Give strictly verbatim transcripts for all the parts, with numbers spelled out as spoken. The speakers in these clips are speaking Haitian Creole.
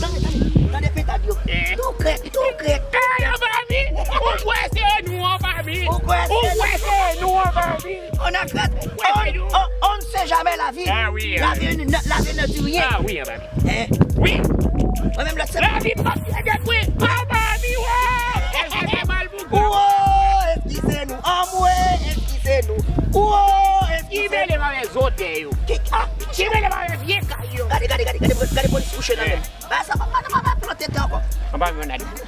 Tande, tande, tande pentad yo. Tou krèk, tou krèk. Ey, anba mi! Ou kwè se nou anba mi? Ou kwè se nou anba mi? On a grat, on, on, on ne sait jamais la vie. Ah oui, ah oui. La vie ne, la vie ne dit rien. Ah oui, anba mi. Hein? Oui. Mwen menm lòt se. La vi pa fè de bri. Anba mi, wè! Èske se mal pou gòj? Wo, eskize nou. Anmwe, eskize nou. Wo, eskize nou. Ki mele m avè zotè yo. Ki, ah, ki mele m avè vye kay yo. Gade, gade, gade, gade, gade polis kouche nan men m. Ba sa, pa, pa, pa, pa plante tè ankò. Anba mi, on a grat.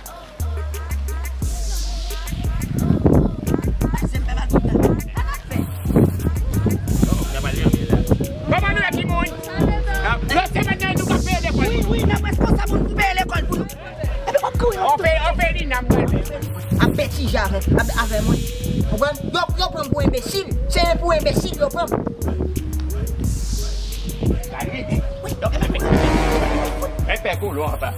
Pase m fè mal pou tè. Sa n ap fè? Kòman nou ye, timoun? Lòt semèn nan, nou ka peye lekòl. Wi, wi, n ap responsab moun pou peye lekòl pou nou. Epi w ap kouri nan tout. Òfelina m pral fè. Ap peye Ti jan avè, avè, avè mwen. Konprann? Yo, yo pran m pou enbesil. Se pou enbesil yo pran m. Rete koulon apa.